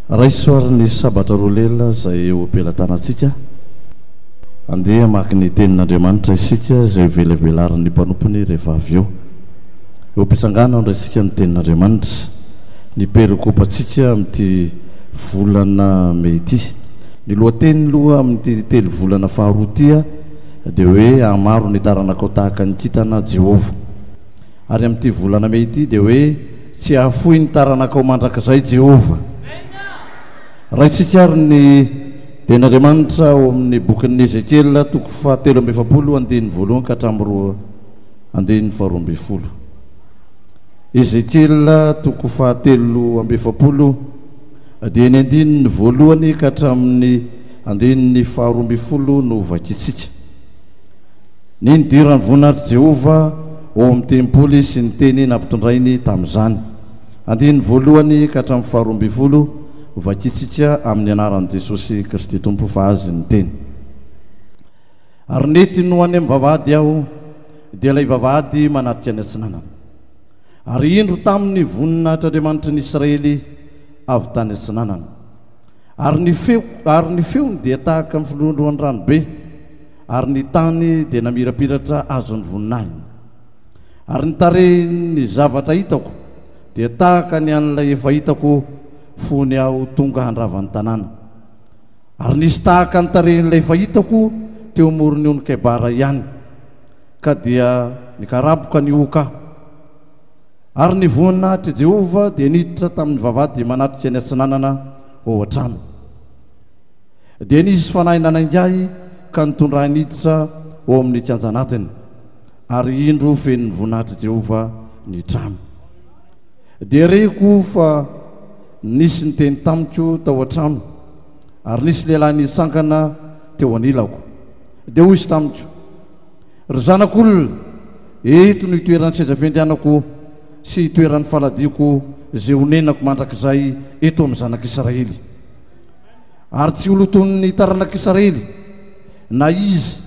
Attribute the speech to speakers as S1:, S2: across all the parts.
S1: Raiso ary ny sabatra roa lela izay eo am-pelatanantsika. Andeha hamaky ny Tenin'Andriamanitra isika izay hovelabelarin'ny mpanompony rehefa avy eo. Eo am-pitsanganana no raisika ny Tenin'Andriamanitra. Ny perikopantsika amin'ity volana mey ity. Ny lohateny loha amin'ity telovolana faharoa ity dia hoe Hahamaro ny taranakao tahaka ny kintana Jehovah. Ary amin'ity volana mey ity dia hoe Tsy hahafoy ny taranakao mandrakizay Jehovah. Raintsika àry ny Tenin'Andriamanitra ao amin'ny bokin'ny Ezekiela toko fahatelo amby 40 andininy voalohany ka hatramin'ny roa andininy faharoa ambin'ny folo. Ezekiela toko fahatelo amby 40 dia ny andininy voalohany ka hatramin'ny andininy faharoa ambin'ny folo no vakintsika. Ny nidiran'ny voninahitr'i Jehovah ho ao amin'ny tempoly sy ny teny nampitondrainy tamin'izany. Andininy voalohany ka hatramin'ny faharoa ambin'ny folo, Vakintsika amin'ny anaran'i Jesosy Kristy Tompo fa Azy ny teny. Ary nentiny ho any amin'ny vavahady aho, dia ilay vavahady manatrika ny atsinanana. Ary indro taminy ny voninahitr'Andriamanitry ny Israely avy tany atsinanana. Ary ny feo, ary ny feony dia tahaka ny firohondrohon'ny rano be. Ary ny tany dia namirapiratra azon'ny voninahiny. Ary ny tarehin'ny zavatra hitako dia tahaka ny an'ilay efa hitako fony aho tonga handrava ny tanàna. Ary nisy tahaka ny tarehin'ilay efa hitako teo amoron'ny ony Kebara ihany, ka dia nikarapoka nihohoka aho. Ary ny voninahitr'i Jehovah dia niditra tamin'ny vavahady manatrika ny atsinanana ho ao an-trano. Dia nisy fanahy nanainga ahy ka nitondra ahy niditra ho ao amin'ny kianja anatiny, ary indro feno ny voninahitr'i Jehovah ny trano. Dia reko fa nisy niteny tamiko tao an-trano, ary nisy lehilahy nitsangana teo anilako. Dia hoy izy tamiko, Ry zanak'olona, eto no itoeran'ny seza fiandrianako sy itoeran'ny faladiako izay honenako mandrakizay eto amin'ny zanak'Israely. Ary tsy ho lotoin'ny taranak'Israely, na izy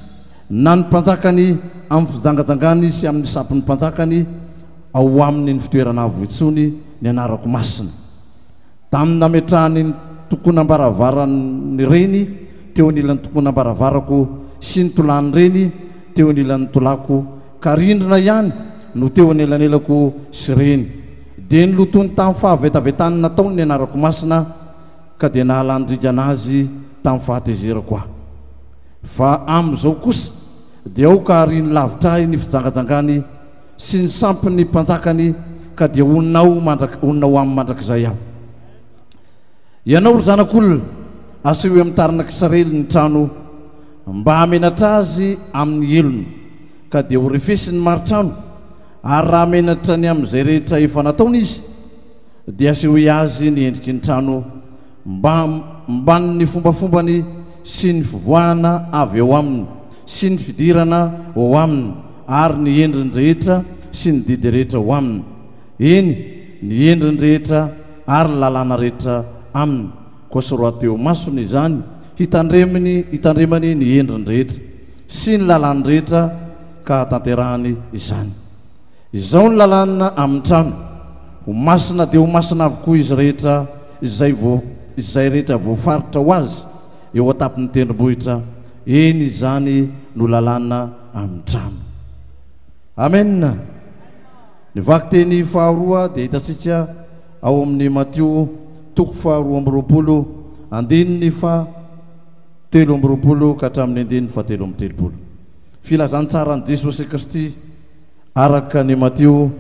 S1: na ny mpanjakany amin'ny fijangajangany sy amin'ny sampin'ny mpanjakany ao aminy ny fitoerana avo intsony ny anarako masina. Tamin'ny nametrahany ny tokonam-baravaran'ireny teo anilan'ny tokonam-baravarako sy ny tolàn'ireny teo anilan'ny tolàko, ka rindrina ihany no teo anelanelako sy ireny, dia nolotoiny tamin'ny fahavetavetany nataony ny anarako masina, ka dia nahalany ringana azy tamin'ny fahatezerako aho. Fa amin'izao kosa dia aoka hariany lavitra ahy ny fijangajangany sy ny sampin'ny mpanjakany, ka dia honina ao mandrak, honina ao aminy mandrakizay aho. Ianao, ry zanak'olona, asehoy amin'ny taranak'Israely ny trano mba hamenatra azy amin'ny helony, ka dia ho refesiny ny mari-trano, ary raha menatra ny amin'izay rehetra efa nataony izy, dia asehoy azy ny endriky ny trano mba mbamin'ny fombafombany sy ny fivoahana avy ao aminy sy ny fidirana ho ao aminy ary ny endriny rehetra sy ny didy rehetra ho aminy, eny, ny endriny rehetra ary ny lalàna rehetra aminy, koa soraty eo imasony izany hitandreminy hitandremany ny endriny rehetra sy ny lalàny rehetra ka hahatanterahany izany. Izao ny lalàna amin'ny trano, Ho masina dia ho masina avokoa izy rehetra izay voa, izay rehetra voafaritra ho azy eo an-tampon'ny tendrombohitra, eny izany no lalàna amin'ny trano. Amen! Ny vakiteny faharoa dia hitantsika ao amin'ny Matio toko faharoa amby 20, andininy faha 23 ka hatramin'ny andininy faha 33. Filazantsaran'i Jesosy Kristy araka ny Matio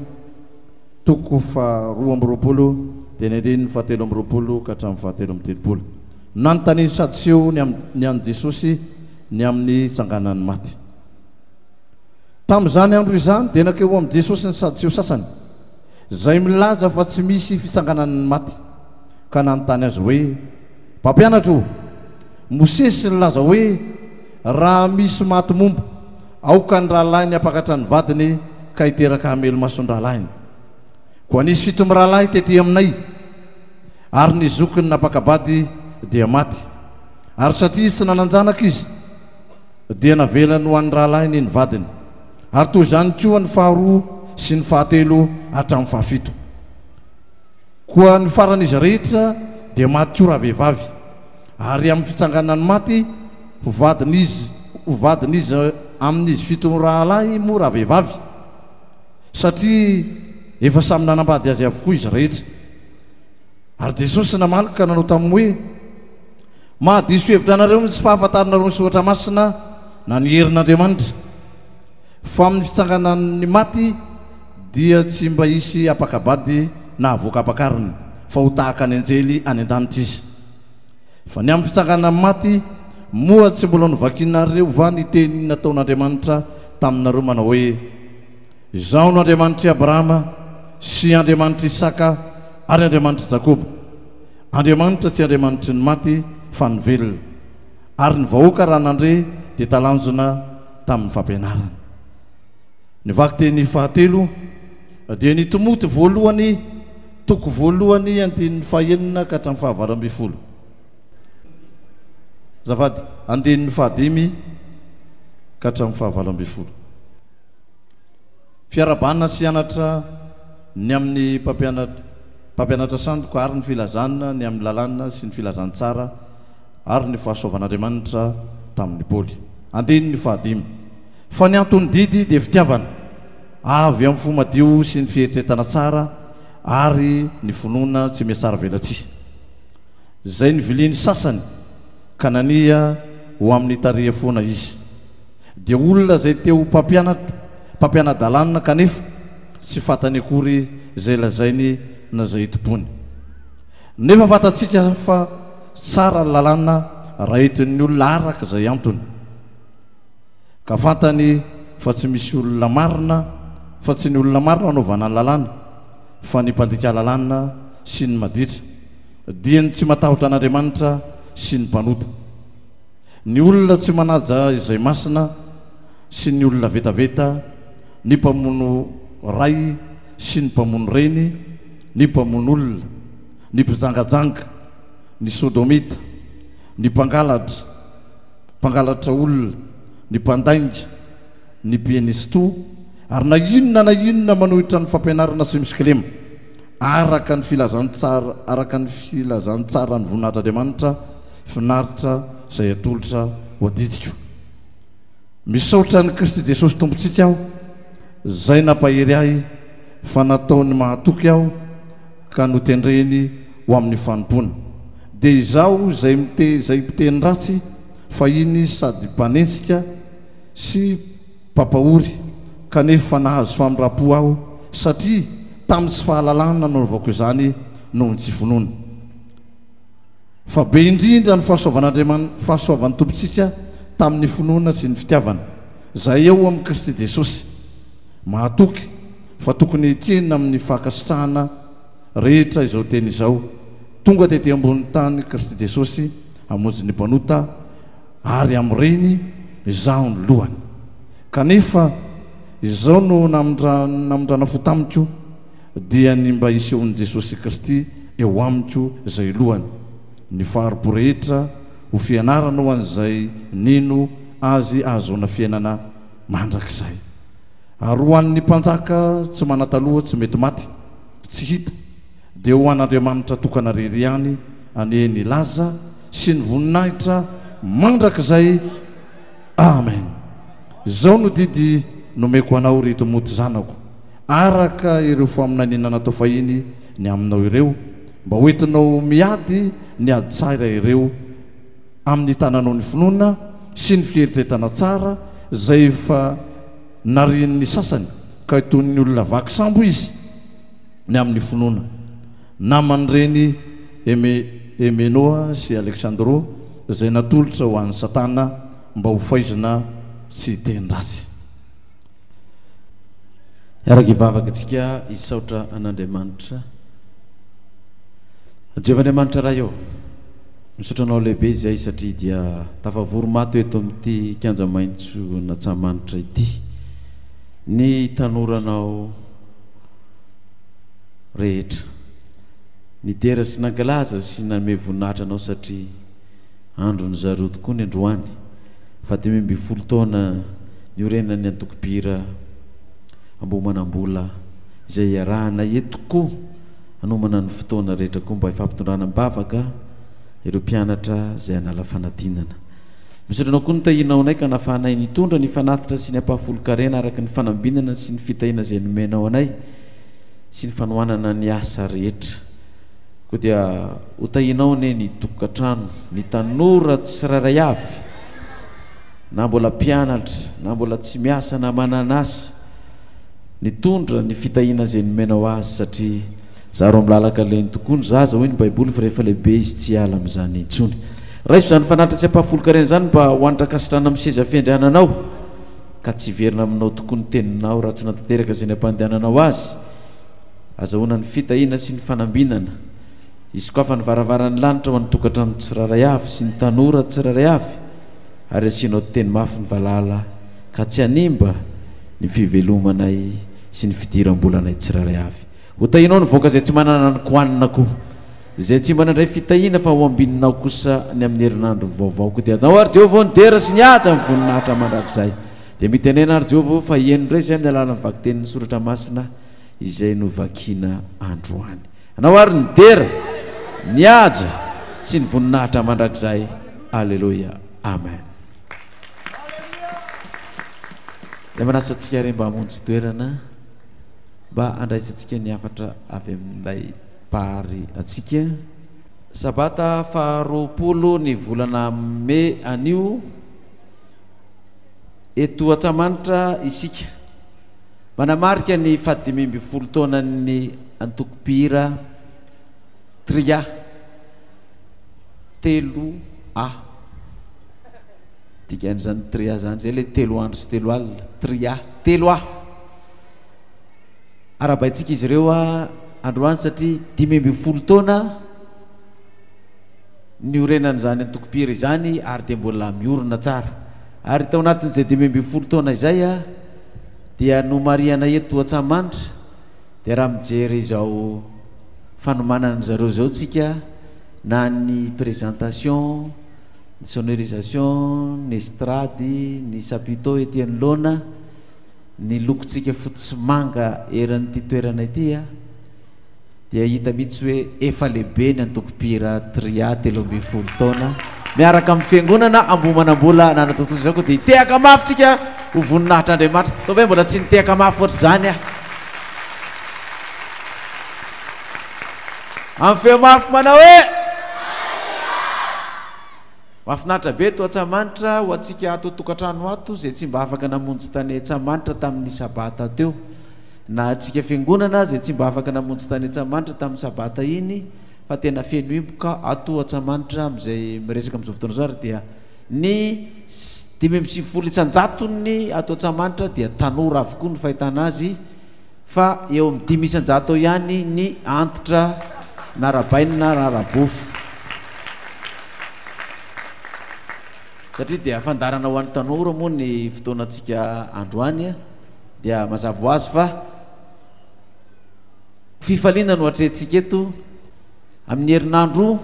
S1: toko faha 22 dia ny andininy faha 23 ka hatramin'ny faha 33. Nanontanian'ny Sadoseo ny amin'ny ny an'i Jesosy ny amin'ny hitsanganan'ny maty. Tamin'izany andro izany dia nankeo amin'i Jesosy ny Sadoseo sasany, izay milaza fa tsy misy fitsanganan'ny maty, ka nanontany azy hoe, Mpampianatra ô, Mosesy nilaza hoe, Raha misy maty momba, aoka ny rahalahiny hampakatra ny vadiny ka hiteraka hamelo-mason-drahalahiny. Koa nisy fito mirahalahy tety aminay, ary ny zokiny nampaka-bady dia maty. Ary satria tsy nanan-janaka izy, dia navelany ho an'ny rahalahiny ny vadiny. Ary toy izany koa ny faharoa sy ny fahatelo hatramin'ny fahafito. Koa ny faran'izy rehetra dia maty koa ravehivavy. Ary amin'ny fitsanganan'ny maty, ho vadin'iza ho vadin'iza amin'izy fito mirahalahy moa ravehivavy? Satria efa samy nanambady azy avokoa izy rehetra. Ary Jesosy namaly ka nanao taminy hoe, Mahadiso hevitra anareo ny tsy fahafantaranareo ny Soratra Masina na ny herin'Andriamanitra. Fa amin'ny fitsanganan'ny maty dia tsy mba hisy hampaka-bady na havoaka hampakarina, fa ho tahaka ny anjely any an-danitra izy. Fa ny amin'ny fitsanganan'ny maty, moa tsy mbola novakinareo va ny teny nataon'Andriamanitra taminareo manao hoe, Izaho no Andriamanitr'i Abrahama sy Andriamanitr'i Isaka ary Andriamanitr'i Jakoba? Andriamanitra tsy Andriamanitry ny maty fa ny velona. Ary ny vahoaka raha nandre dia talanjona tamin'ny fampianarany. Ny vakiteny fahatelo dia ny Timoty voalohany toko voalohany andininy fahenina ka hatramin'ny fahavalo ambin'ny folo. Azafady, andininy fahadimy ka hatramin'ny fahavalo ambin'ny folo. Fiarahabana sy anatra ny amin'ny mpampianatra mpampianatra sandoka ary ny filazana ny amin'ny lalàna sy ny filazantsara ary ny fahasoavan'Andriamanitra tamin'i Paoly. Andininy fahadimy. Fa ny anton'ny didy dia fitiavana, avy amin'ny fo madio sy ny fieritreretana tsara ary ny finoana tsy mihatsaravelatsihy. Izay nivilian'ny sasany ka nania ho amin'ny tarehy foana izy. Dia olona izay te ho mpampianatra, mpampiana-dalàna kanefa tsy fantany akory izay lazainy na izay itompoany. Nefa fantatsika fa tsara ny lalàna raha entin'ny olona araka izay antony. Ka fantany fa tsy misy olona marina, fa tsy ny olona marina anaovana ny lalàna, fa ny mpandika lalàna sy ny maditra, dia ny tsy matahotra an'Andriamanitra sy ny mpanota. Ny olona tsy manaja izay masina sy ny olona vetaveta, ny mpamono ray sy ny mpamono reny, ny mpamono olona, ny mpijangajanga, ny sodomita, ny mpangalatra, mpangalatra olona, ny mpandainga, ny mpienisto, ary na inona na inona manohitra ny fampianarana sy misy kilema, araka ny filazantsara, araka ny filazantsaran'ny voninahitr'Andriamanitra finaritra izay atolotra ho adidiko. Misaotra an'i Kristy Jesosy Tompontsika aho, izay nampahery ahy fa nataony mahatoky aho ka notendreny ho amin'ny fanompoana. Dia izaho izay mite izay mpiteny ratsy fahiny sady mpanenjika sy mpampahory, kanefa nahazo famindram-po aho satria tamin'ny tsy fahalalana no nanaovako izany noho ny tsy finoana. Fa be indrindra ny fahasoavan'Andriaman fahasoavan'ny Tompontsika tamin'ny finoana sy ny fitiavana, izay eo amin'i Kristy Jesosy. Mahatoky fa tokony hekena amin'ny fankasitrahana rehetra izao teny izao, Tonga tety ambony tany Kristy Jesosy hamonjy ny mpanota, ary amin'ireny izaho no lohany. Kanefa izao no namindrana fo tamiko, dia ny mba hisehoan'i Jesosy Kristy eo amiko izay lohany, ny fahari-po rehetra ho fianarana ho an'izay nino Azy ahazoana fiainana mandrakizay. Ary ho an'ny mpanjaka tsy manan-taloha tsy mety maty, tsy hita, dia ho an'Andriamanitra tokana rery ihany anie ny laza sy ny voninahitra mandrakizay. Amen. Izao no didy nomeko anao, ry Timoty zanako, araka ireo faminaniana natao fahiny ny aminao ireo, mba hoentinao miady ny ady tsara ireo amin'ny tananao ny finoana sy ny fieritreretana tsara izay efa narian'ny sasany ka toy ny olona vaky sambo izy ny amin'ny finoana. Naman'ireny Heme, Hemenoa sy Aleksandro izay natolotra ho an'i Satana mba ho faizina tsy hiteny ratsy.
S2: Hiaraka hivavaka isika hisaotra an'Andriamanitra. Jehovah Andriamanitra Ray ô, misaotra Anao lehibe izay satria dia tafavory mato eto amin'ity kianja maitso an'Antsahamanitra ity ny tanoranao rehetra. Nidera sy nankalaza sy nanome voninahitra Anao satria andron'ny zareo tokoa ny androany, faha 15 taona niorenan'ny antokom-pihira Ambohimanambola izay iarahana eto koa. Hanomana ny fotoana rehetra koa mba hifampitondrana am-bavaka ireo mpianatra izay hanala fanadinana. Misaotra Anao koa nitahianao anay ka nahafahanay nitondra ny fanatitra sy ny ampahafolon-karena araka ny fanambinana sy ny fitahiana izay nomenao anay sy ny fanohanana ny asa rehetra. Koa dia ho tahianao anie ny tokantrano, ny tanora tsirairay avy, na mbola mpianatra, na mbola tsy miasa na manana asa, nitondra ny fitahiana izay nomenao azy satria zaro amin'ny lalan-kalehiny tokoa ny zaza hoy ny baiboly fa rehefa lehibe izy tsy hiala amin'izany intsony. Raiso izany fanatitra tsy ampahafolon-karena izany mba ho hanitra ankasitrahana amin'ny seza fiandriananao ka tsy hiverina aminao tokoa ny teninao raha tsy natanteraka izay nampandehananao azy. Azahoana ny fitahiana sy ny fanambinana. Hisokafan'ny varavaran'ny lanitra ho an'ny tokantrano tsirairay avy sy ny tanora tsirairay avy ary asianao teny mafy ny valala ka tsy hanimba ny fivelomanay sy ny fidiram-bolanay tsirairay avy. Ho tahianao ny vahoaka izay tsy manana ny kohanina koa. Izay tsy mba nandray fitahiana fa ho ambininao kosa ny amin'ny herinandro vaovao. Koa dia anao ary Jehovah ô ny dera sy ny haja ny voninahitra mandrakizay. Dia mitenena ary Jehovah ô fa hihaino indray izay amin'ny alalan'ny vakitenin'ny soratra masina izay novakiana androany. Anao ary ny dera, ny haja sy ny voninahitra mandrakizay. Aleloia. Amen. Dia manasa antsika ary mba hamonjy toerana mba handraisantsika ny hafatra avy amin'ilay Mpahary antsika. Sabata faharoapolo ny volana Mey anio, eto Antsahamanitra isika. Manamarika ny fahadimy ambin'ny folo taonan'ny antoko mpihira Tria, telo A. Dikan'izany tria izany, izay ilay telo andro sy telo alina, tria, telo A. Arahabaintsika izy ireo androany satria 15 taona niorenan'izany antokom-pihira izany ary dia mbola miorina tsara. Ary tao anatin'izay 15 taona izay dia nomarihana eto Antsahamanitra dia raha mijery izao fanomanana zareo izao tsika na ny présentation, ny sonorisation, ny estrade, ny chapiteau ety anoloana, ny lokontsika fotsy sy manga eran'ity toerana ity dia hita mihitsy hoe efa lehibe ny antoko mpihira Tria 13 taona miaraka amin'ny fiangonana Ambohimanambola nanatontosa izao koa dia hitehaka mafy tsika ho voninahitr'Andriamanitra. Ataovy hoe mbola tsy nitehaka mafy ohatr'izany aho. Amin'ny feo mafy manao hoe Mahafinaritra be eto Antsahamanitra ho antsika ato an-tokantrano ato izay tsy mba afaka namonjy tany Antsahamanitra tamin'ny sabata teo. Na antsika fiangonana izay tsy mba afaka namonjy tany Antsahamanitra tamin'ny sabata iny fa tena feno hiboka ato Antsahamanitra amin'izay miresaka amin'izao fotoana izao ary dia ny 95 isan-jaton'ny ato Antsahamanitra dia tanora avokoa ny fahitana azy Fa eo amin'ny 5% eo ihany ny antitra na rabaina na rabofo. Satria dia fandaharana ho an'ny tanora moa ny fotoanantsika androany dia mazava ho azy fa fifaliana no atrehintsika eto amin'ny herinandro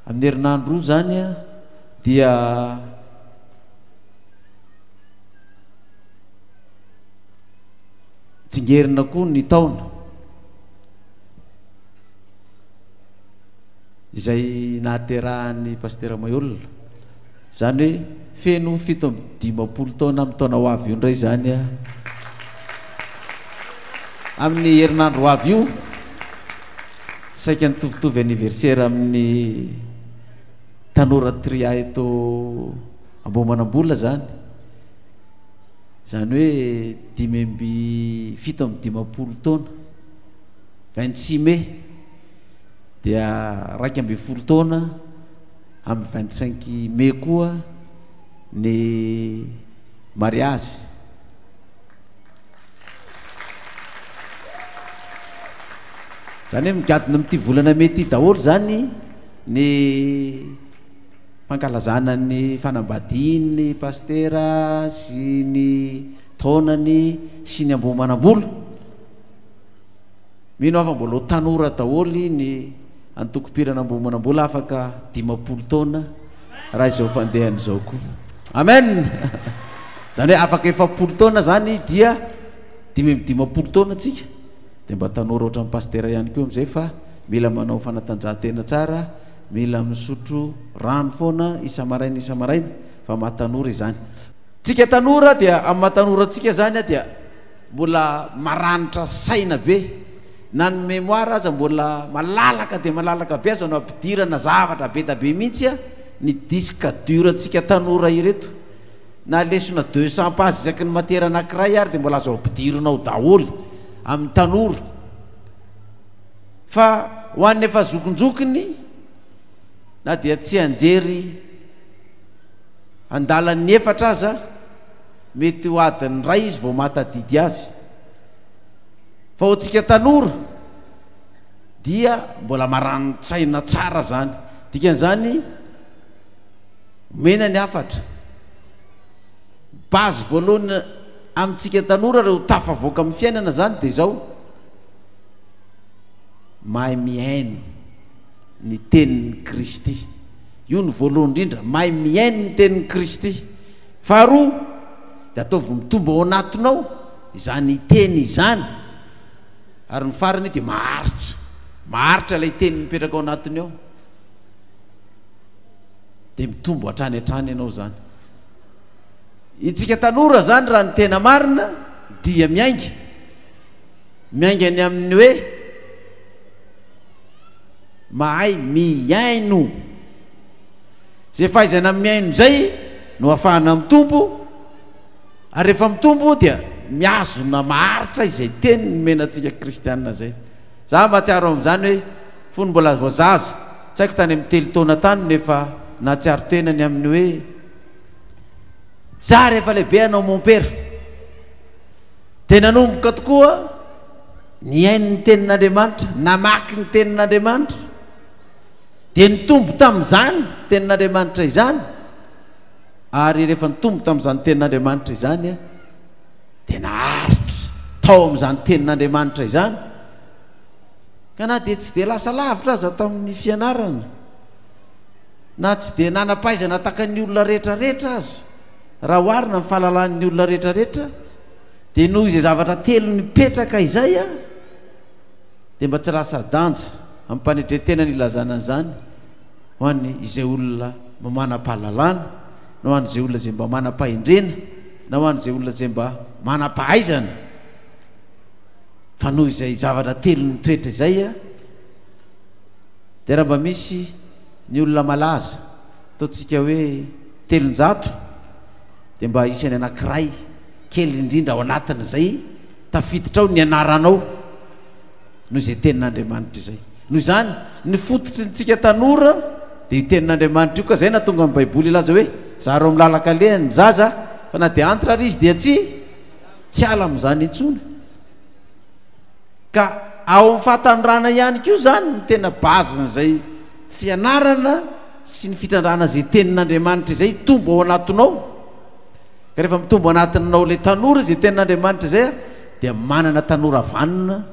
S2: amin'ny herinandro izany dia Tsingerina koa ny taona izay nahaterahan'ny Pasitera Maheolona. Izany hoe feno 57 taona amin'ny taona ho avy io indray izany amin'ny herinandro ho avy io. Saika nitovitovy anniversaire amin'ny tanora tria eto Ambohimanambola izany. Izany hoe dimy amby 57 taona, 26 mai dia 11 taona amin'ny 25 mai koa ny mariazy. Izany hoe migadona amin'ity volana mey ity daholo izany ny Fankalazana ny fanambadian'ny pasitera sy ny taonany sy ny Ambohimanambola. Mino aho fa mbola ho tanora daholo ny antokom-pirana Ambohimanambola afaka 50 taona raha izao fandehany izao koa. Amen! Izany hoe afaka 40 taona izany dia 55 taona tsika. Dia mba tanora ohatran'ny pasitera ihany koa amin'izay fa mila manao fanatanjahantena tsara, mila misotro rano foana isa-maraina isa-maraina fa maha tanora izany. Tsika tanora dia amin'ny maha tanora antsika izany dia mbola maranitra saina be, na ny mémoire aza mbola malalaka dia malalaka be, aza no ampidirana zavatra be da be mihitsy ny disque dur antsika tanora ireto. Na lesona 200 pages isaky ny matière anankiray ary dia mbola azo ampidirina ao daholo amin'ny tanora. Fa ho an'ny efa zokinjokiny na dia tsianjery andalan'ny efatra aza mety ho adiny iray izy vao mahatadidy azy. Fa ho antsika tanora dia mbola maranin-tsaina tsara zany. Dikan'izany Omena ny hafatra. Base voalohany amintsika tanora reo tafavoaka amin'ny fiainana zany dia izao, mahay mihaino ny tenin'i Kristy. Io no voalohany indrindra, mahay mihaino ny tenin'i Kristy. Faharoa, dia ataovy mitombo ao anatinao izany teny izany. Ary ny farany dia maharitra. Maharitra ilay teny mipetraka ao anatiny ao. Dia mitombo hatrany hatrany ianao izany. Itsika tanora izany raha ny tena marina dia miainga. Miainga ny amin'ny hoe mahay mihaino. Izay fahaizana mihaino izay no ahafahana mitombo, ary rehefa mitombo dia mihazona maharitra izay teny nomena antsika kristiana izay. Za mahatsiaro amin'izany hoe fony mbola vao zaza, tsy haiko tany amin'ny telo taona tany no efa nahatsiaro tena ny amin'ny hoe za rehefa lehibe hanao mompera. Dia nanomboka tokoa nihaino ny tenin'Andriamanitra, namaky ny tenin'Andriamanitra. Dia nitombo tamin'izany tenin'Andriamanitra izany, ary rehefa nitombo tamin'izany tenin'Andriamanitra izany dia naharitra tao amin'izany tenin'Andriamanitra izany, ka na dia tsy dia lasa lavitra aza tamin'ny fianarana, na tsy dia nanam-pahaizana tahaka ny olona rehetrarehetra aza, raha oharina amin'ny fahalalan'ny olona rehetrarehetra, dia noho izay zavatra telo nipetraka izay, dia mba tsy lasa-danja amim-panetren-tena ny ilazana an'izany ho an'ny izay olona mba manam-pahalalana, na ho an'izay olona izay mba manam-pahendrena, na ho an'izay olona izay mba manam-pahaizana, fa noho izay zavatra telo nitoetra izay, dia raha mba misy ny olona malaza, ataontsika hoe 300, dia mba isan'ny anankiray kely indrindra ao anatin'izay tafiditra ao ny anaranao noho izay tenin'Andriamanitra izay. Noho izany, ny fototry ny tsika tanora dia io tenin'Andriamanitra io ka izay nahatonga ny Baiboly hilaza hoe zaro amin'ny lalan-kalehany ny zaza fa na dia antitra ary izy dia tsy tsy hiala amin'izany intsony. Ka ao amin'ny fahatanorana ihany koa izany no tena base-n'izay fianarana sy ny fitrandrahana izay tenin'Andriamanitra izay hitombo ao anatinao. Ka rehefa mitombo anatinao ilay tanora izay tenin'Andriamanitra izay dia manana tanora vanona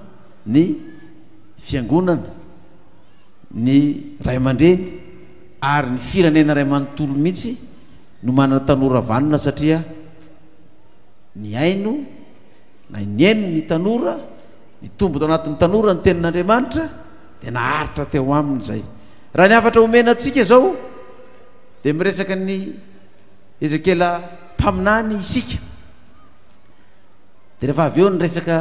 S2: ny fiangonana, ny ray aman-dreny ary ny firenena iray manontolo mihitsy no manana tanora vanona satria nihaino na nihaino ny tanora, nitombo tao anatin'ny tanora ny tenin'Andriamanitra dia naharitra teo aminy izay. Raha ny hafatra omena antsika izao dia miresaka ny Ezekiela mpaminany isika. Dia rehefa avy eo ny resaka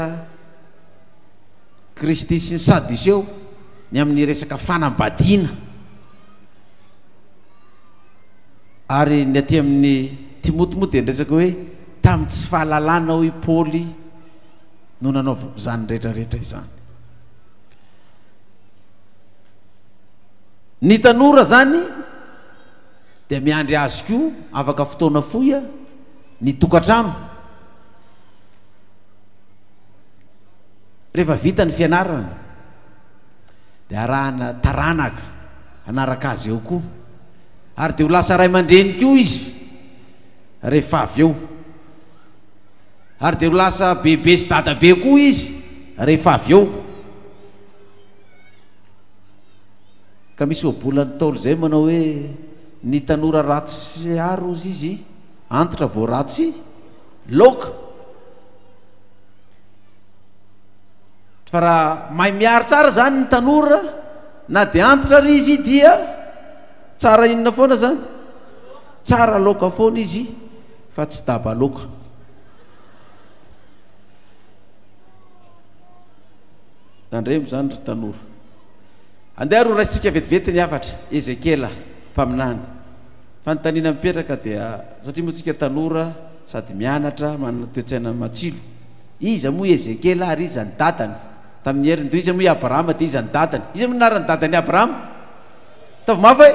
S2: Kristy sy ny Sadoseo ny amin'ny resaka fanambadiana. Ary ny aty amin'ny Timoty moa dia niresaka hoe tamin'ny tsy fahalalana hoy Paoly no nanaovako izany rehetrarehetra izany. Ny tanora izany dia miandry azy koa afaka fotoana fohy ny tokantrano. Rehefa vita ny fianarana dia arahana taranaka hanaraka azy eo koa. Ary dia ho lasa ray aman-dreny koa izy rehefa avy eo. Ary dia ho lasa bebe sy dadabe koa izy rehefa avy eo. Ka misy ohabolan'ny Ntaolo izay manao hoe ny tanora ratsy fiaro hozy izy, antitra vao ratsy laoka. Fa raha mahay miaro tsara izany ny tanora na dia antitra ary izy dia tsara inona foana izany? Tsara laoka foana izy fa tsy daba laoka. Tandremo izany ry tanora. Andeha ary ho raisintsika vetivety ny hafatra. Ezekiela, mpaminany. Fanontaniana mipetraka dia satria moa tsika tanora sady mianatra, manana toe-tsaina matsilo. Iza moa i Ezekiela ary iza ny dadany? Tamin'ny heriny toy iza moa i Abrahama dia iza ny dadany? Iza moa ny anaran'ny dadan'i Abrahama? Ataovy mafy hoe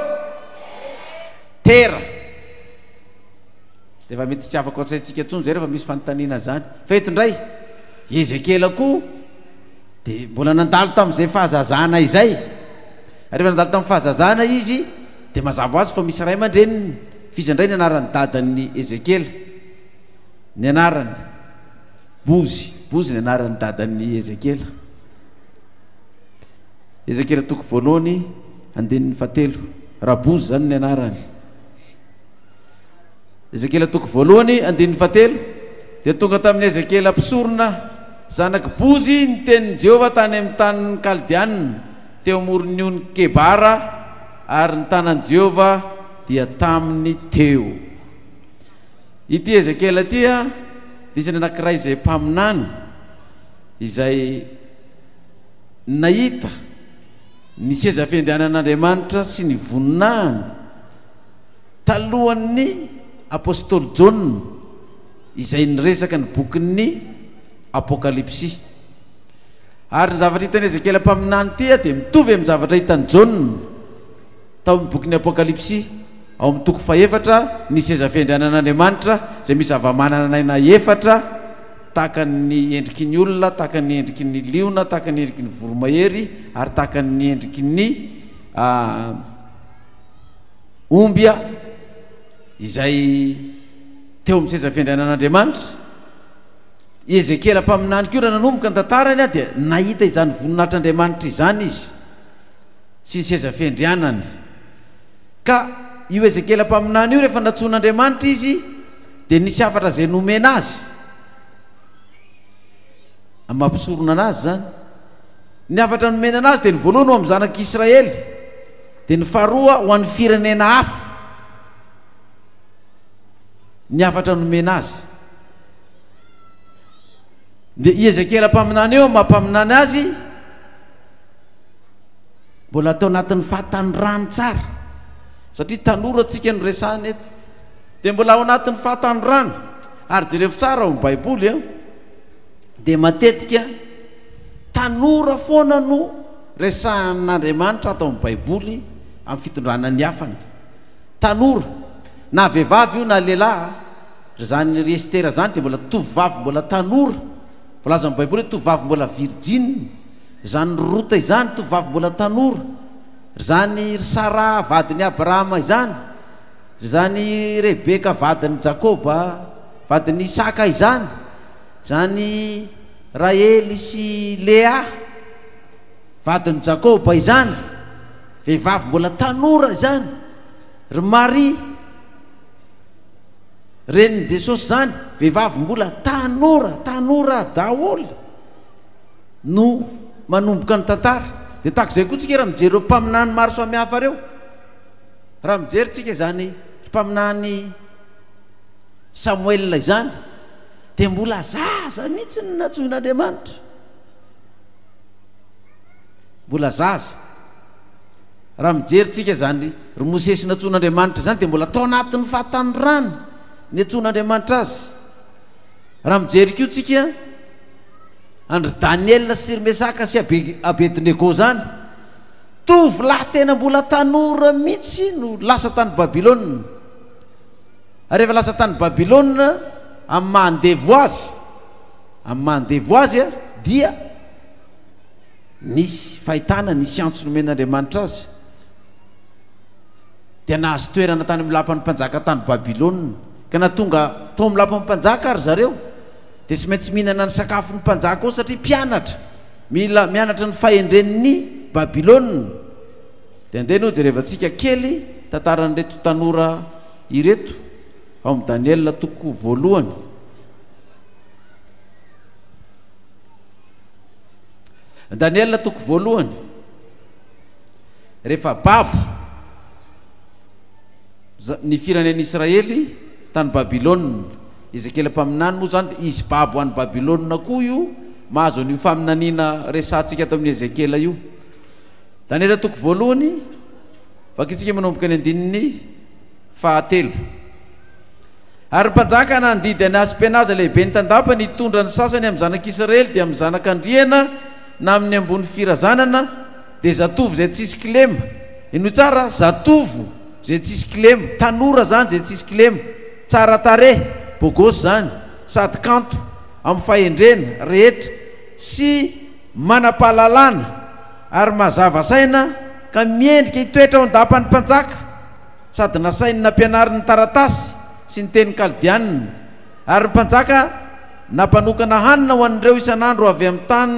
S2: Tera. Dia efa mety tsy afaka ao an-tsaintsika intsony izay rehefa misy fanontaniana izany. Fa eto indray, i Ezekiela koa dia mbola nandalo tamin'izay fahazazana izay. Ary rehefa nandalo tamin'ny fahazazana izy, dia mazava ho azy fa misy ray aman-dreniny. F'iza indray ny anaran'ny dadan'i Ezekiela? Ny anarany? Bozy. Bozy ny anaran'ny dadan'i Ezekiela. Ezekiela toko voalohany, andininy fahatelo. Rabozy izany ny anarany. Ezekiela toko voalohany, andininy fahatelo. Dia tonga tamin'i Ezekiela mpisorona, zanak'i Bozy, ny tenin'i Jehovah tany amin'ny tanin'ny Kaldeanina, teo amoron'ny ony Kebara, ary ny tanan'i Jehovah dia taminy teo. Ity Ezekiela ity dia isan'ny anankiray izay mpaminany izay nahita ny seza fiandrianan'Andriamanitra sy ny voninahiny talohan'ny apostoly Jaona izay niresaka ny bokin'ny Apokalypsy. Ary ny zavatra hitan'i Ezekiela mpaminany ity dia mitovy amin'ny zavatra hitan'i Jaona tao amin'ny bokin'ny Apokalypsy. Ao amin'ny toko fahefatra, ny seza fiandrianan'Andriamanitra, izay misy zava-manan'aina efatra, tahaka ny endriky ny olona, tahaka ny endriky ny liona, tahaka ny endriky ny voromahery, ary tahaka ny endriky ny omby, izay teo amin'ny seza fiandrianan'Andriamanitra. I Ezekiela mpaminany koa raha nanomboka ny tantarany dia nahita izany voninahitr'Andriamanitra izany izy sy ny seza fiandrianany. Ka io Ezekiela mpaminany io rehefa nantsoin'Andriamanitra izy dia nisy hafatra izay nomena azy. Amin'ny maha mpisorona anazy izany. Ny hafatra nomena anazy dia ny voalohany ho amin'ny zanak'Israely, dia ny faharoa ho an'ny firenena hafa. Ny hafatra nomena azy. Dia i Ezekiela mpaminany io amin'ny maha mpaminany azy, Mbola atao anatin'ny fahatanorany tsara, satria tanora tsika no resahina eto, dia mbola ao anatin'ny fahatanorany, ary jerevo tsara ao amin'ny baiboly an, dia matetika tanora foana no resahan'Andriamanitra ato amin'ny baiboly amin'ny fitondrana ny hafany, tanora, na vehivavy io na lehilahy, ry zany ry Estera zany dia mbola tovovavy mbola tanora, voalazan'ny baiboly hoe tovovavy mbola virjina. Izany Rota izany, tovovavy mbola tanora, ry izany ry Saraha vadin'i Abrahama izany, ry izany Rebeka vadin'i Jakoba, vadin'i Isaka izany, izany Rahely sy Lea vadin'i Jakoba izany, vehivavy mbola tanora izany, ry Maria renin'i Jesosy izany, vehivavy mbola tanora, tanora daholo. no manomboka ny tantara. Dia tahaka izay koa tsika raha mijery ireo mpaminany maro samihafa ireo. Raha mijery tsika izany mpaminany Samoela izany dia mbola zaza mihitsy no nantsoin'Andriamanitra. Mbola zaza. Raha mijery tsika izany ry Mosesy nantsoin'Andriamanitra izany dia mbola tao anatin'ny fahatanorany niantsoan'Andriamanitra azy. Raha mijery koa tsika an-dry Daniela sy ry Mesaka sy Abednego izany, tovolahy tena mbola tanora mihitsy no lasa tany Babylona. Ary rehefa lasa tany Babylona, amin'ny maha andevo azy, amin'ny maha andevo azy dia nisy fahitana, nisy antso nomen'Andriamanitra azy. Dia nahazo toerana tany amin'ny lapan'ny mpanjaka tany Babylona. Ka na tonga tao amin'ny lapan'ny mpanjaka ary zareo, dia tsy maintsy mihinana ny sakafon'ny mpanjaka ao satria mpianatra, mila mianatra ny fahendren'ny Babylona. Dia andeha aloha jerevantsika kely tantaran'ireto tanora ireto ao amin'ny Daniela toko voalohany. Daniela toko voalohany, rehefa babo ny firenen'Israely tany Babylona, Ezekiela mpaminany moa izany dia izy babo any Babylona koa io, mahazo an'io faminaniana resahantsika ato amin'ny Ezekiela io. Daniela toko voalohany, vakintsika manomboka ny andininy fahatelo. Ary ny mpanjaka nandidy an'i Aspenaza lehiben'ny tandapany hitondra ny sasany amin'ny zanak'Israely, dia amin'ny zanak'andriana na amin'ny ambony firazanana, dia zatovo izay tsisy kilema. Henoy tsara, zatovo izay tsisy kilema, tanora izany izay tsisy kilema, tsara tarehy, bogosy izany, sady kanto, amin'ny fahendrena rehetra sy manam-pahalalana ary mazava saina ka miendrika hitoetra ao an-dapan'ny mpanjaka. sady nasainy nampianariny ny taratasy sy ny teny kaldeanina, ary ny mpanjaka nampanokana hanina ho an'ireo isan'andro avy amin'ny tany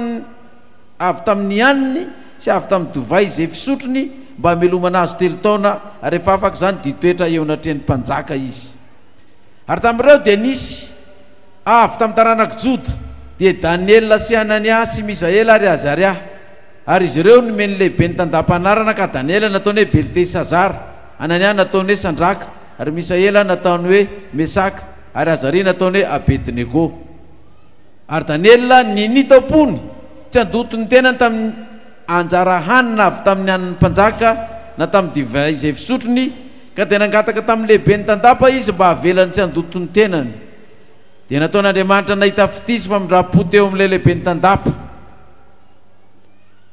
S2: avy tamin'ny haniny sy avy tamin'ny divay izay fisotrony mba hamelomana azy telo taona, ary rehefa afaka izany dia hitoetra eo anatrehan'ny mpanjaka izy. Ary tamin'ireo dia nisy avy tamin'ny taranak'i Joda, dia Daniela sy Hanania sy Misaela ary Azaria. Ary izy ireo nomen'ny lehiben'ny tandapa anarana ka Daniela nataony hoe Beltesazara, Hanania nataony hoe Sandraka, ary Misaela nataony hoe Mesaka, ary Azaria nataony hoe Abednego. Ary Daniela ninia tao am-pony tsy handoto ny tenany tamin'ny anjara hanina avy tamin'ny hanin'ny mpanjaka na tamin'ny divay izay fisotrony, ka dia nangataka tamin'ny lehiben'ny tandapa izy mba havelany tsy handoto ny tenany. Dia nataon'Andriamanitra nahita fitia sy famindram-po teo amin'ilay lehiben'ny tandapa.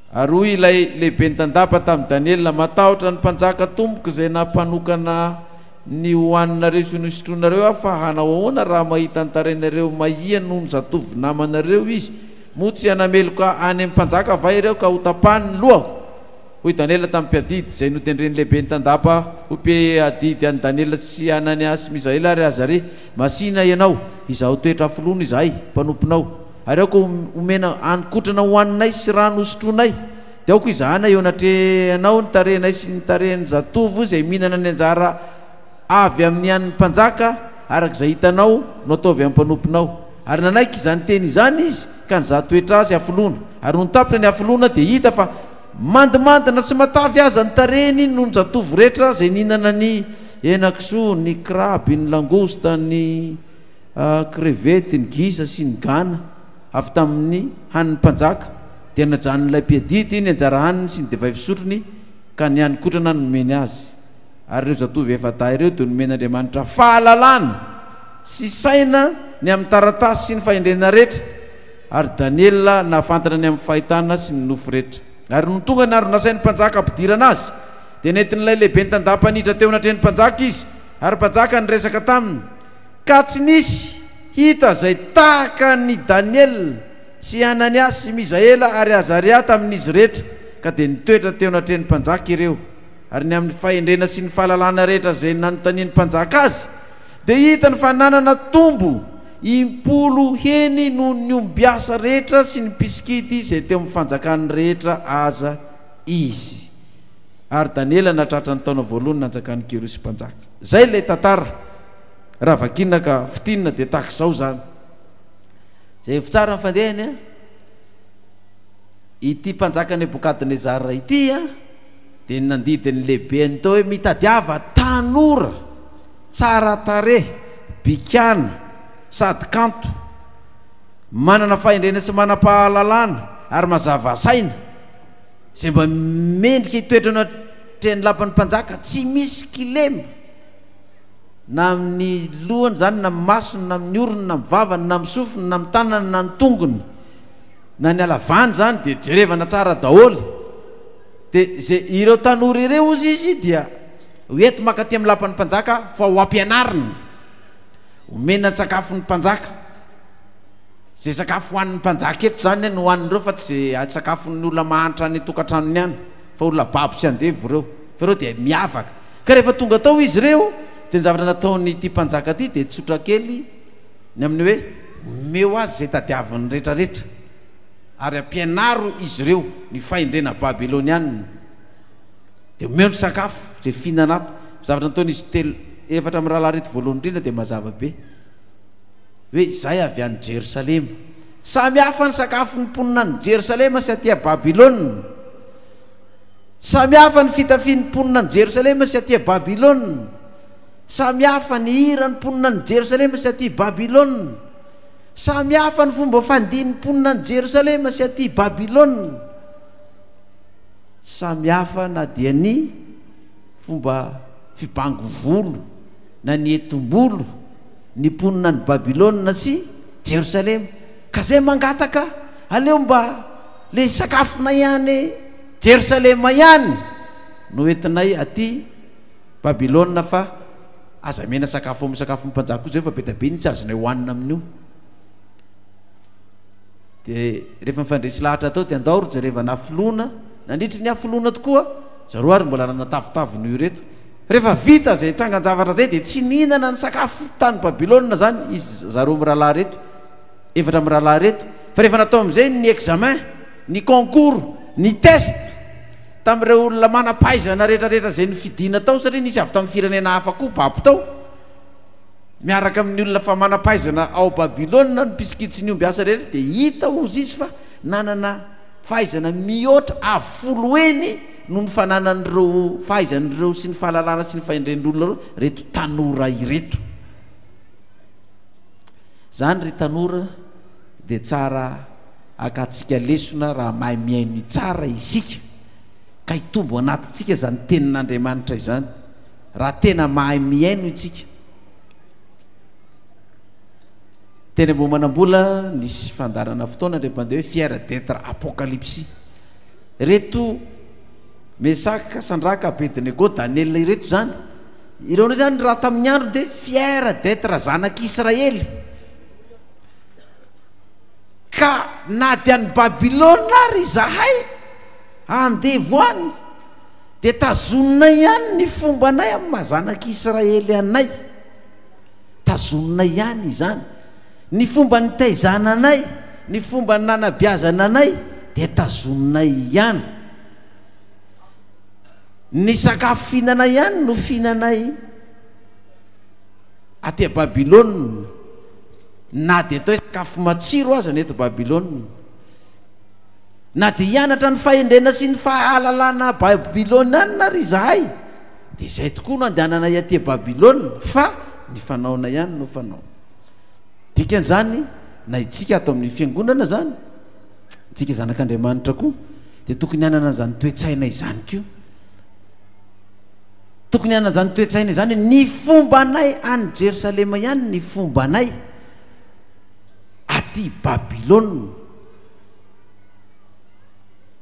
S2: Ary hoy ilay lehiben'ny tandapa tamin'i Daniela, Matahotra ny mpanjaka tompoko izay nampanokana ny hohaninareo sy nosotroinareo aho, fa hanao ahoana raha mahita ny tarehinareo mahia noho ny zatovo namanareo izy? Moa tsy hanameloka any amin'ny mpanjaka va ireo ka hotapahiny ny lohako? Hoy Daniela tamin'ny mpiadidy, izay notendren'ny lehiben'ny tandapa ho mpiadidy an'i Daniela sy Hanania sy Misaela ary Azaria, Masìna ianao, izaho toetra hafoloana izahay, mpanomponao. Ary aoka homena hanin-kotrana hohaninay sy rano hosotroinay, dia aoka hizahana eo anatrehanao ny tarehinay sy ny tarehin'ny zatovo izay mihinana ny anjara avy amin'ny hanin'ny mpanjaka, araka izay hitanao no ataovy amin'ny mpanomponao. Ary nanaiky izany teny izany izy ka nizaha toetra azy hafoloana. Ary nony tapitra ny hafoloana, dia hita fa mandimandina sy matavy aza ny tarehiny noho ny zatovo rehetra izay nihinana ny henan-kisoa, ny kraby, ny langosta, ny. krevety, ny gisa sy ny gana avy tamin'ny hanin'ny mpanjaka, dia najanon'ilay mpiadidy ny anjara haniny sy ny divay fisotrony, ka ny hanin-kotrana no nomeny azy. Ary ireo zatovo efa-dahy ireo dia nomen'Andriamanitra fahalalana sy saina ny amin'ny taratasy sy ny fahendrena rehetra, ary Daniela nahafantatra ny amin'ny fahitana sy ny nofy rehetra. Ary nony tonga ny andro nasain'ny mpanjaka hampidirana azy, dia nentin'ilay lehiben'ny tandapa niditra teo anatrehan'ny mpanjaka izy, ary mpanjaka niresaka taminy. Ka tsy nisy hita izay tahaka an'i Daniela sy Hanania sy Misaela ary Azaria tamin'izy rehetra, ka dia nitoetra teo anatrehan'ny mpanjaka ireo. Ary ny amin'ny fahendrena sy ny fahalalana rehetra izay nanontanian'ny mpanjaka azy, dia hitany fa nanana tombo impolo heny noho ny ombiasa rehetra sy ny mpisikidy izay teo amin'ny fanjakany rehetra aza izy. Ary Daniela nahatratra ny taona voalohany nanjakan'i Kyrosy mpanjaka. Izay ilay tantara. Raha vakiana ka fintinina dia tahaka izao izany. Izay efa tsara ny fandehany an, ity mpanjaka Nebokadnezara ity an, dia nandidy ny lehibeny tao hoe mitadiava tanora tsara tarehy, bikàna, sady kanto, manana fahendrena sy manam-pahalalana ary mazava saina, izay mba mendrika hitoetra eo anatrehan'ny lapan'ny mpanjaka, tsy misy kilema. na amin'ny lohany izany, na amin'ny masony, na amin'ny orony, na amin'ny vavany, na amin'ny sofiny, na amin'ny tanany, na ny tongony, na ny halavany izany dia jerevana tsara daholo. Dia izay ireo tanora ireo hozy izy dia ho enti mankaty amin'ny lapan'ny mpanjaka fa ho ampianarina, omena sakafon'ny mpanjaka. Izay sakafo hohanin'ny mpanjaka eto izany no hohanin'ireo fa tsy izay sakafon'ny olona mahantra any an-tokantranony any fa olona babo sy andevo ireo. Fa ireo dia miavaka. Ka rehefa tonga tao izy ireo, dia ny zavatra nataon'ity mpanjaka ity dia tsotra kely ny amin'ny hoe, omeo azy izay tadiaviny rehetrarehetra, ary ampianaro izy ireo ny fahendrena babylonianina. Dia omeo ny sakafo izay fihinana ato. Ny zavatra nataon'izy telo, efatra mirahalahy ireto voalohany indrindra dia mazava be, hoe izahay avy any Jerosalema. Samy hafa ny sakafon'ny mponina any Jerosalema sy aty Babylona. Samy hafa ny fitafian'ny mponina any Jerosalema sy aty Babylona. Samy hafa ny hiran'ny mponina any Jerosalema sy aty Babylona. Samy hafa ny fomba fandihin'ny mponina any Jerosalema sy aty Babylona. Samy hafa na dia ny fomba fibango volo na ny hetim-bolo ny mponina any Babylona sy Jerosalema. Ka zay mangataka, aleo mba le sakafonay any Jerosalema ihany no entinay aty Babylona fa aza mena sakafo amin'ny sakafon'ny mpanjaka koa zay fa be dia be ny tsy azonay hohanina amin'io. Dia rehefa nifandresy lahatra tao dia andao ry jerevana hafoloana, nandritry ny hafoloana tokoa zareo ary mbola nanatavitavy noho ireto. Rehefa vita izay trangan-javatra izay dia tsy nihinana ny sakafo tany Babylona izany izy zareo mirahalahy ireto, efatra mirahalahy ireto, fa rehefa natao amin'izay ny examen, ny concours, ny test tamin'ireo olona manam-pahaizana rehetrarehetra izay nofidina tao satria nisy avy tamin'ny firenena hafa koa babo tao, miaraka amin'ny olona fa manam-pahaizana ao Babylona, ny mpisikidy sy ny ombiasa rehetra, dia hita hozy izy fa nanana fahaizana mihoatra avo folo heny noho ny fananan'ireo fahaizan'ireo sy ny fahalalana sy ny fahendren'ireo olona ireo ireto tanora ireto. Izany ry tanora dia tsara hakantsika lesona raha mahay mihaino tsara isika ka hitombo anatintsika izany tenin'Andriamanitra izany raha tena mahay mihaino isika. Teny Ambohimanambola nisy fandaharana fotoana indray mpandeha hoe fier d'etre apocalypse. Ireto Mesaka, Sandraka, Abednego, Daniela ireto izany, ireo indray izany raha tamin'ny androny dia fier d'etre zanak'Israely. Ka na dia any Babylona ary izahay andevo any dia tazoninay ihany ny fombanay amin'ny maha zanak'Israely anay. Tazoninay ihany izany. Ny fomba nitaizana anay, ny fomba nanabeazana anay dia tazoninay ihany. Ny sakafo fihinanay ihany no fihinanay aty Babylona, na dia atao hoe sakafo matsiro aza ny eto Babylona. Na dia hianatra ny fahendrena sy ny fahalalana babylonianina ary izahay, dia izay tokoa no andehananay aty Babylona, fa ny fanaonay ihany no fanao. Dikan'izany, na itsika ato amin'ny fiangonana izany, tsika zanak'Andriamanitra koa, dia tokony hanana an'izany toe-tsaina izany koa. Tokony hanana an'izany toe-tsaina izany hoe ny fombanay any Jerosalema ihany ny fombanay aty Babylona.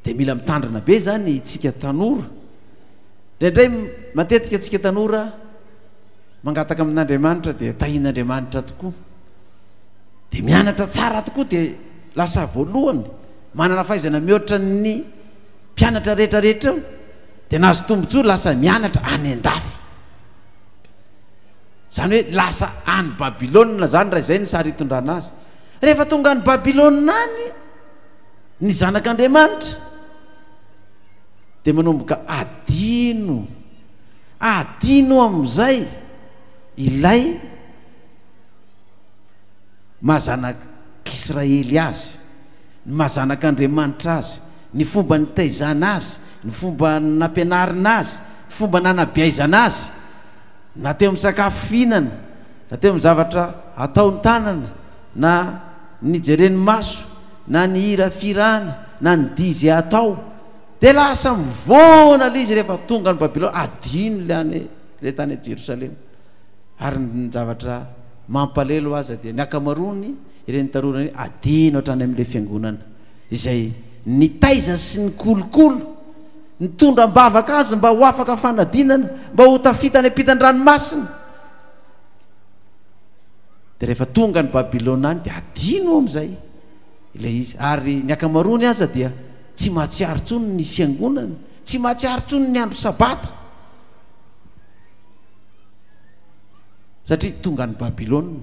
S2: Dia mila mitandrina be izany itsika tanora. Indraindray matetika tsika tanora mangataka amin'Andriamanitra dia tahian'Andriamanitra tokoa. Dia mianatra tsara tokoa dia lasa voalohany, manana fahaizana mihoatra ny mpianatra rehetra rehetra eo, dia nahazo tombontsoa lasa mianatra any an-dafy. Izany hoe lasa any Babylona izany raha izay ny sary hitondrana azy. Rehefa tonga any Babylona any ny zanak'Andriamanitra dia manomboka adino Adino amin'izay ilay maha zanak'Israely azy, ny maha zanak'Andriamanitra azy, ny fomba nitaizana azy, ny fomba nampianarina azy, ny fomba nanabeaizana azy, na teo amin'ny sakafo fihinana, na teo amin'ny zavatra ataon'ny tanana, na ny jeren'ny maso, na ny hira fihirana, na ny dihy izay atao. Dia lasa mivoana ilay izy rehefa tonga any Babylona, adino ilay any ilay tany Jerosalema. Ary ny zavatra mampalelo aza dia ny ankamaroany ireny tanora ireny adino hatrany amin'ilay fiangonana izay nitaiza sy nikolokolo, nitondra am-bavaka azy mba ho afaka fanadinana, mba ho tafita any ampitan-dranomasina. Dia rehefa tonga any Babylona any dia adino amin'izay ilay izy. Ary ny ankamaroany aza dia Tsy mahatsiaro intsony ny fiangonana, tsy mahatsiaro intsony ny andro sabata, satria tonga any Babylona.